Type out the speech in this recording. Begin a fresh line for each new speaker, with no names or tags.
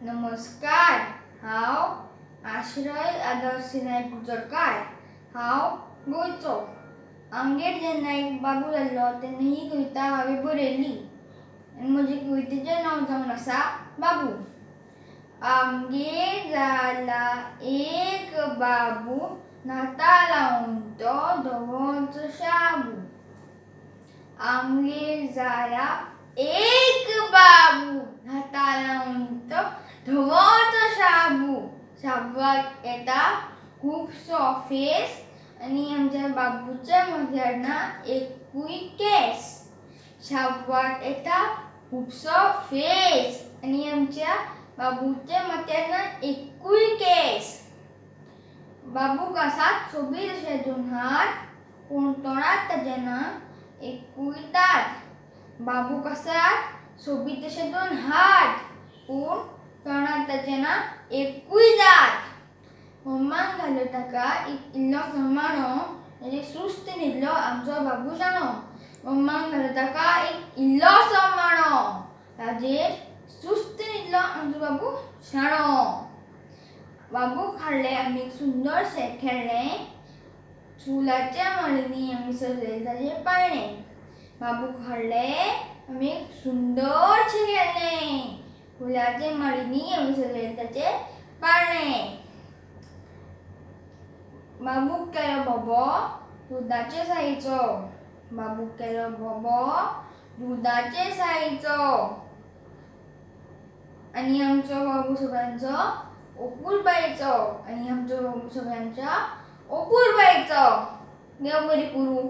नमस्कार, हांव आश्रय आदर्श नायक गुजरकार. हांव गोंयचो. आमगेर जेन्ना एक बाबू जाल्लो तेन्ना ही कविता हांवें बरयल्ली आनी म्हजे कवितेचें नांव जावन आसा बाबू. आमगेर जाला एक बाबू, नाता लावन तो धवोच शाबू. आमगेर जाला एक बाबू, नाता लावन तो धवोच शाबू. शाबवाक येता खुबसो फेस आनी आमच्या बाबूच्या माथ्यार ना एकूय केंस. शाबवाक येता खुबसो फेस आनी आमच्या बाबूच्या माथ्यार ना एकूय केंस. बाबूक आसात सोबीत अशे दोन हात, पूण तोंडांत ताच्या ना एकूय दांत. बाबूक आसात सोबीत अशे दोन हात, पूण तोंडांत ताच्या ना एकूय दांत. मम्मान घालो ताका एक इल्लोसो माणो, ताचेर सुस्त न्हिदलो आमचो बाबू शाणो. मम्मान घालो ताका एक इल्लोसो माणो, ताचेर सुस्त न्हिदलो आमचो बाबू शाणो. बाबूक हाडलें आमी एक सुंदरशें खेळणें, फुलाच्या माळींनी आमी सजयलें ताचें पाळणें. बाबूक हाडलें आमी एक सुंदरशें खेळणें, फुलाच्या माळींनी आमी सजयलें ताचें पाळणें. बाबूक केलो बोबो दुदाचे सायीचो. बाबूक केलो बोबो दुदाचे सायीचो. आनी आमचो बाबू सगळ्यांचो अपुरबायेचो. आनी आमचो बाबू सगळ्यांच्या अपुरबायेचो. देव बरें करूं.